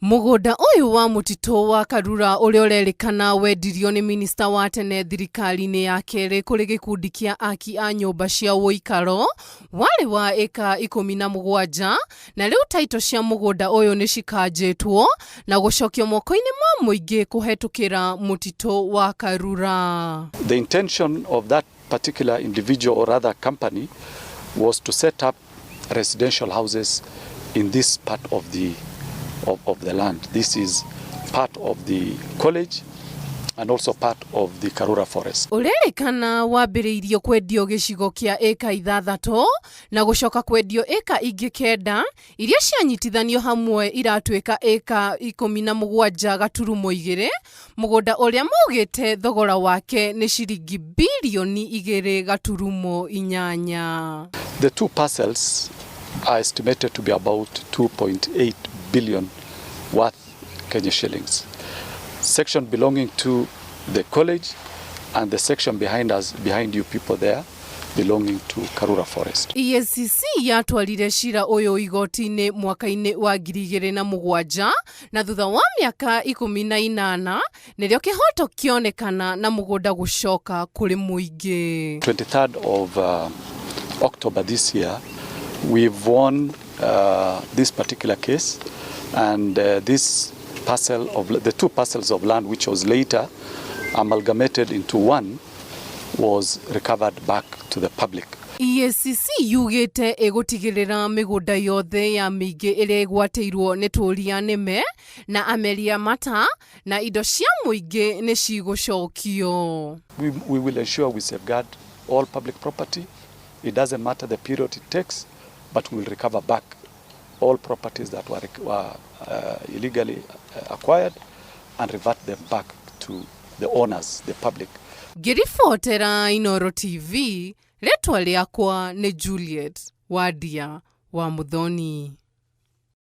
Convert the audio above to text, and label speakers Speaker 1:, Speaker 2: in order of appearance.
Speaker 1: Mũgũnda ũyũ wa mũtitũ wa Karura ũrĩa ũrerĩkana wendirio nĩ minista wa tene thirikari-inĩ ya kerĩ kũrĩ gĩkundi kĩa aki a nyũmba cia ũikaro warĩ wa ĩka 17 na rĩu taito cia mũgũnda ũyũ nĩ cikanjĩtwo na gũcokio moko-inĩ ma mũingĩ kũhetũkĩra mũtitũ wa Karura.
Speaker 2: The intention of that particular individual or rather company was to set up residential houses in this part of the land. This is part of the college and also part of the Karura forest.
Speaker 1: Ũrerĩkana wambĩrĩirio kwendio gĩcigo kĩa ĩka 6 na gũcoka kwendio ĩka ingĩ 9 iria cianyitithanio hamwe iratuĩka ĩka 17.2, mũgũnda ũrĩa maugĩte thogora wake nĩ ciringi birioni 2.8.
Speaker 2: The two parcels are estimated to be about 2.8 billion worth Kenya shillings. Section belonging to the college and the section behind us, behind you people there, belonging to Karura Forest.
Speaker 1: EACC yatwarire cira ũyũ igoti-inĩ mwaka-inĩ wa 2007 na thutha wa mĩaka 18 nĩrĩo kĩhoto kĩonekana na mũgũnda gũcoka kũrĩ mũingĩ.
Speaker 2: 23rd of October this year, we've won this particular case, and this parcel of the two parcels of land, which was later amalgamated into one, was recovered back to the public.
Speaker 1: EACC yugĩte ĩgũtigĩrĩra mĩgũnda yothe ya mĩingĩ ĩrĩa ĩgwatĩirwo nĩ tũria nĩme na ameria mata na indo cia mũingĩ nĩ cigũcokio.
Speaker 2: We will ensure we safeguard all public property. It doesn't matter the period it takes, but we will recover back all properties that were illegally acquired and revert them back to the owners, the public.
Speaker 1: Ngĩribotera Inoro TV, rĩtwa rĩakwa nĩ Juliet Wadia wa Muthoni.